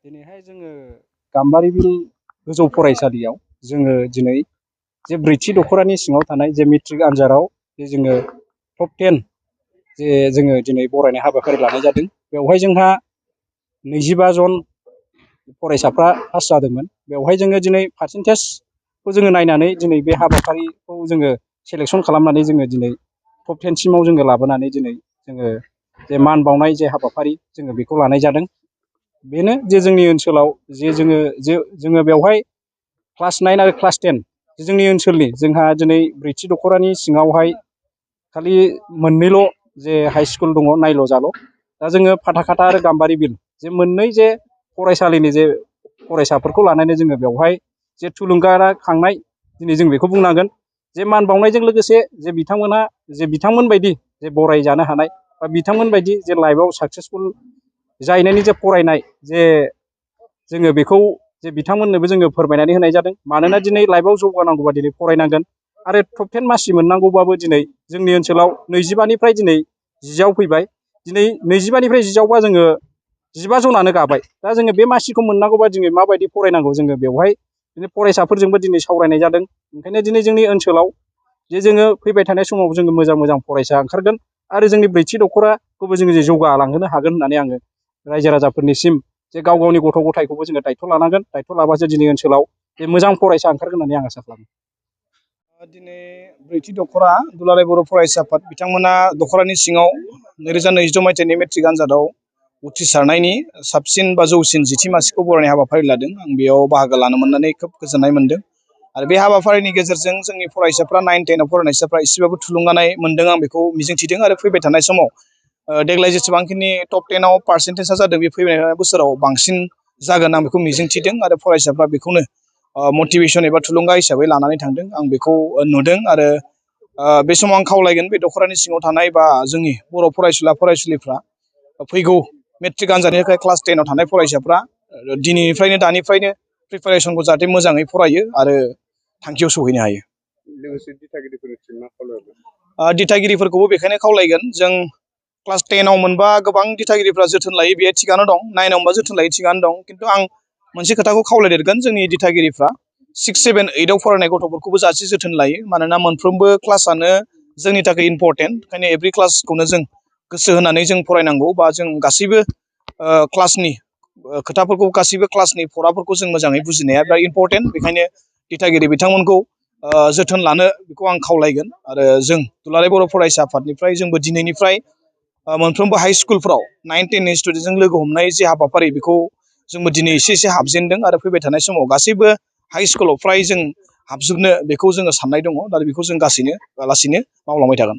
दिनैहाय जोङो गाम्बारि बिल गोजौ फरायसालियाव जोङो दिनै जे ब्रैथि दख'रानि सिङाव थानाय जे मेट्रिक आनजादाव जे जोङो टप 10 जे जोङो दिनै बरायनाय हाबाफारि लानाय जादों। बेवहाय जोंहा 25 जन फरायसाफ्रा पास जादोंमोन। बेवहाय जोङो दिनै पार्सेन्टेजखौ जोङो नायनानै दिनै बे हाबाफारिखौ जोङो सेलेक्सन खालामनानै जोङो दिनै टप 10 सिमाव जोङो लाबोनानै दिनै जोङो जे मान बावनाय जे हाबाफारि जोङो बेखौ लानाय जादों। बेनो जे जोंनि ओनसोलाव जे जोङो बेवहाय क्लास 9 आरो क्लास 10 जोंनि ओनसोलनि जोंहा दिनै ब्रैथि दख'रानि सिङावहाय खालि मोननैल' जे हाइ स्कुल दङ नायल' जाल'। दा जोङो फाथाखाथा आरो गाम्बारि बिल जे मोननै जे फरायसालिनि जे फरायसाफोरखौ लानानै जोङो बेवहाय जे थुलुंगाखांनाय दिनै जों बेखौ बुंनांगोन जे मान बावनायजों लोगोसे जे बिथांमोनहा जे बिथांमोन बायदि जे बरायजानो हानाय बा बिथांमोन बायदि जे लाइफआव साक्सेसफुल जाहैनायनि जे फरायनाय जे जोङो बेखौ जे बिथांमोननोबो जोङो फोरमायनानै होनाय जादों। मानोना दिनै लाइफआव जौगानांगौबा दिनै फरायनांगोन आरो टप 10 मासि मोननांगौबाबो दिनै जोंनि ओनसोलाव 25निफ्राय दिनै 10आव फैबाय। दिनै 25निफ्राय 10आवबा जोङो 15 जनानो गाबाय। दा जोङो बे मासिखौ मोननांगौबा दिनै माबायदि फरायनांगौ जोङो बेवहाय दिनै फरायसाफोरजोंबो दिनै सावरायनाय जादों। ओंखायनो दिनै जोंनि ओनसोलाव जे जोङो फैबाय थानाय समाव जोङो मोजां मोजां फरायसा ओंखारगोन आरो जोंनि ब्रैथि दख'राखौबो जोङो जौगालांहोनो हागोन होननानै आङो रायजो राजाफोरनिसिम जे गाव गावनि गथ' गथायखौबो जोङो दायथ' लानांगोन। दायथ' लाबासो दिनै ओनसोलाव जे मोजां फरायसा ओंखारगोन होननानै आं आसा खालामो। दिनै ब्रैथि दख'रा दुलाराय बर' फरायसा आफाद बिथांमोना दख'रानि सिङाव 2022 मायथाइनि मेट्रिक आनजादाव उथ्रिसारनायनि साबसिन बा जौसिन 10थि मासिखौ बरायनाय हाबाफारि लादों। आं बेयाव बाहागो लानो मोननानै खोब गोजोननाय मोनदों आरो बे हाबाफारिनि गेजेरजों जोंनि फरायसाफ्रा 9, 10आव फरायनायसाफ्रा एसेबाबो थुलुंगानाय मोनदों आं बेखौ मिजिंथिदों आरो फैबाय थानाय समाव देग्लाय जेसेबांखिनि टप 10आव पार्सेन्टेजआ जादों बे फैबाय थानाय बोसोराव बांसिन जागोन आं बेखौ मिजिंथिदों आरो फरायसाफ्रा बेखौनो मटिभेसन एबा थुलुंगा हिसाबै लानानै थांदों आं बेखौ नुदों आरो बे समाव आं खावलायगोन बे दख'रानि सिङाव थानाय बा जोंनि बर' फरायसुला फरायसुलिफ्रा फैगौ मेट्रिक आनजादनि थाखाय क्लास 10आव थानाय फरायसाफ्रा दिनैनिफ्रायनो दानिफ्रायनो प्रिपारेसनखौ जाहाथे मोजाङै फरायो आरो थांखियाव सौहैनो हायो। लोगोसे दिथागिरिफोरनिसिम मा खावलायहरगोन? दिथागिरिफोरखौबो बेखायनो खावलायगोन जों क्लास 10आव मोनबा गोबां दिथागिरिफ्रा जोथोन लायो बेयो थिगानो दं, 9आव मोनबा जोथोन लायो थिगानो दं। खिन्थु आं मोनसे खोथाखौ खावलायदेरगोन जोंनि दिथागिरिफ्रा 6, 7, 8आव फरायनाय गथ'फोरखौबो जाहाथे जोथोन लायो। मानोना मोनफ्रोमबो क्लासआनो जोंनि थाखाय इम्परटेन्ट। ओंखायनो एभ्रि क्लासखौनो जों गोसो होनानै जों फरायनांगौ बा जों गासैबो क्लासनि खोथाफोरखौ गासैबो क्लासनि फराफोरखौ जों मोजाङै बुजिनाया बिराद इम्परटेन्ट। बेखायनो दिथागिरि बिथांमोनखौ जोथोन लानो बेखौ आं खावलायगोन आरो जों दुलाराय बर' फरायसा आफादनिफ्राय जोंबो दिनैनिफ्राय मोनफ्रोमबो हाइ स्कुलफ्राव 9, 10नि स्टुडेन्टजों लोगो हमनाय जे हाबाफारि बेखौ जोंबो दिनै एसे हाबजेनदों आरो फैबाय थानाय समाव गासैबो हाइ स्कुलाव फ्राय जों हाबजोबनो बेखौ जोङो साननाय दङ। दा बेखौ जों लासैनो मावलांबाय थागोन।